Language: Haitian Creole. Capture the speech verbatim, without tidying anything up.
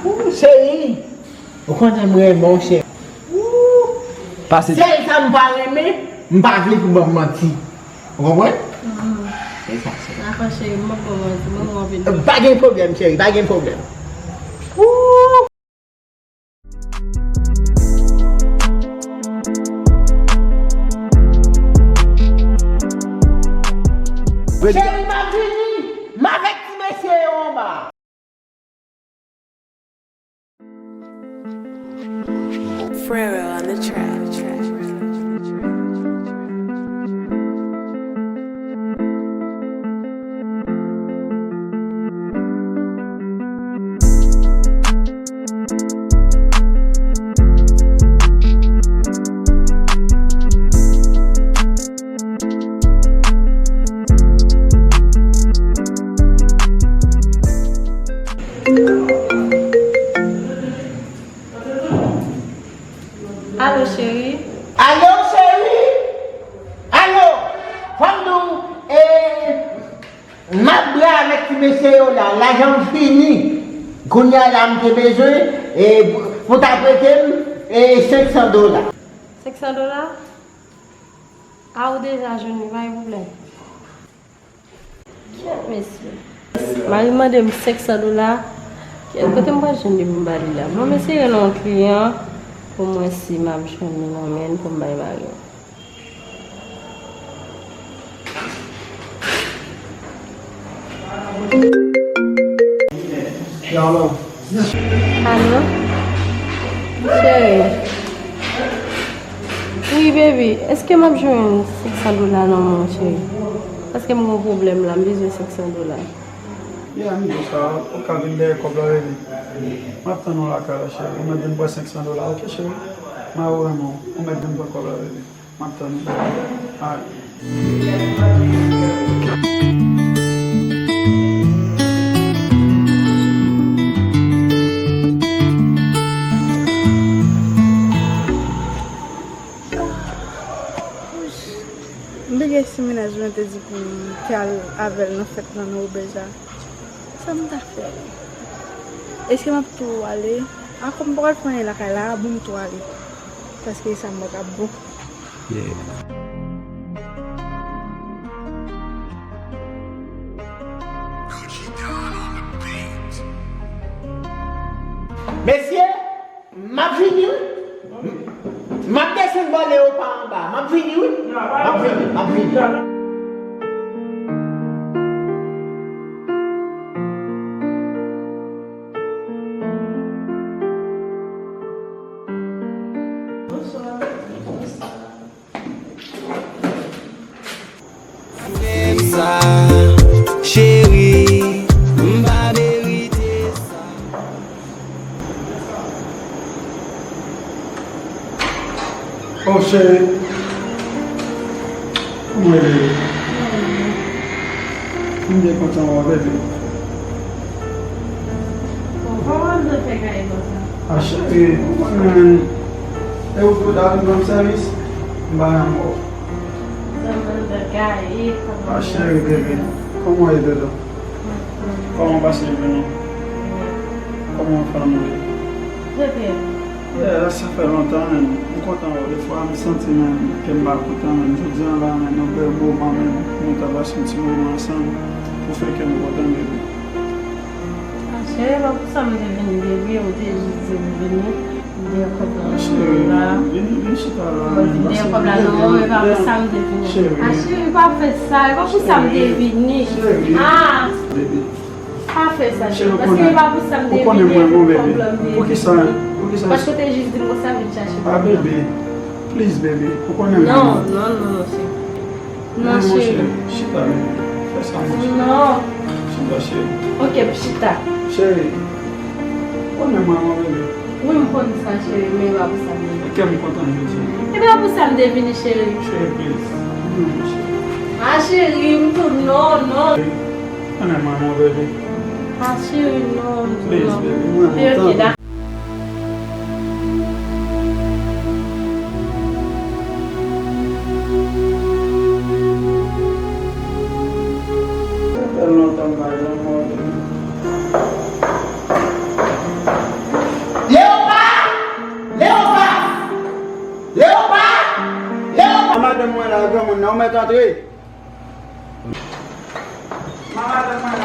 Ooh, cheri, ou konnen m renmen w, cheri. Ooh, pase sèl sa m pa renmen, m pa vle pou w ban m manti. Ou konprann? Se sa, cheri. Dakò, cheri, m pap ban w manti, m renmen w anpil. Pa gen pwoblèm, cheri, pa gen pwoblèm. Ooh. Cheri, m ap vini. M avèk ti mesye yo anba. Frero on the track. Alo, cheri. Alo, cheri. Alo, fò m di w, e, m ap bwè avèk ti mesye yo la, lajan m fini. Kounye a la, m te bezwen, e, pou ta prete m, e, senk san dola. Senk san dola? A, ou deja jwenn li, pa gen pwoblèm. Kèt, mesye. Mari m mande m senk san dola. Kèt, kote m pral jwenn li pou m ba li la? Bon, m eseye rele yon kliyan pou m wè si m ap jwenn li nan men l pou m bay mari m. Alo? Cheri. Wi, baby. Èske m ap jwenn senk san dola nan men w, cheri? Paske m gen yon pwoblèm la, m bezwen senk san dola. Yeah, m di w sa, ou ka vin dèyè kòb la, baby. M ap tann ou lakay la, cheri. Ou mèt vin pran senk san dola, oke, cheri? Mari w renmen w. Ou mèt vin pran kòb la, baby. M ap tann ou. Alright. M bliye si mennaj mwen te di pou m te al avè l nan fèt lan nan obèj la. Sa m ta fè? Èske m ap tou ale? A, kòm m pa pral fè anyen lakay la, bon, m tou ale. Paske sa m wè k ap bon. Yeah. Mesye, m ap vini wi. M ap desann bò Leopa anba. M ap vini wi. M ap vini, m ap vini. Fè m sa, cheri, m pa merite sa. Oh, cheri. Kòman w ye, bebe? M byen kontan wè w, bebe. Bon, kòman w fè gaye konsa? A, cheri, ou konnen, e ou tou dal m rann sèvis, m pa janm wè w. Zanmi m gaye konsa. A, cheri, bebe, kòman w ye, dodo? Kòman w pase jounen? Kòman fanmi w ye? Trè byen. Yeah, sa fè lontan, men m kontan wè w. Defwa, m santi, men, kè m pa kontan, men jodi a la, men, nou bèl moman, men, nou ta pase yon ti moman ansanm pou fè kè m kontan, bebe. A, cheri, e pa pou sa m te vini, bebe, ou te jis di m vini. M te kontan la. Cheri, vini, vin chita la, men. Ou te kontan la, non, e pa pou sa m te vini. Cheri. A, cheri, pa fè sa, e pa pou sa m te vini. Cheri. A. Bebe. Pa fè sa, cheri, paske e pa pou sa m te vini, e pou kòb la m te vini. Poukisa, poukisa? Paske w te jis di m konsa, vin chache kòb la. A, bebe, please, bebe, ou konnen m renmen w. Non, non, non, non, cheri. Non, cheri. Chita, bebe. Fè sa, mon cheri. Non. Chita, cheri. Ok, chita. Cheri, ou konnen m renmen w, bebe. Wi, m konn sa, cheri, men e pa pou sa m te vini. Kè m kontan jodi a. E pa pou sa m te vini, cheri. Cheri, please. Non, cheri. A, cheri, m tou non, non. Cheri, ann al manman, bebe. A, cheri, non, m tou non. Please, bebe, mwen kontan. Ok, ok, dakò. Sa fè lontan m pa janm wè w. Madanm mwen la, granmoun nan, ou mèt antre. Madanm mwen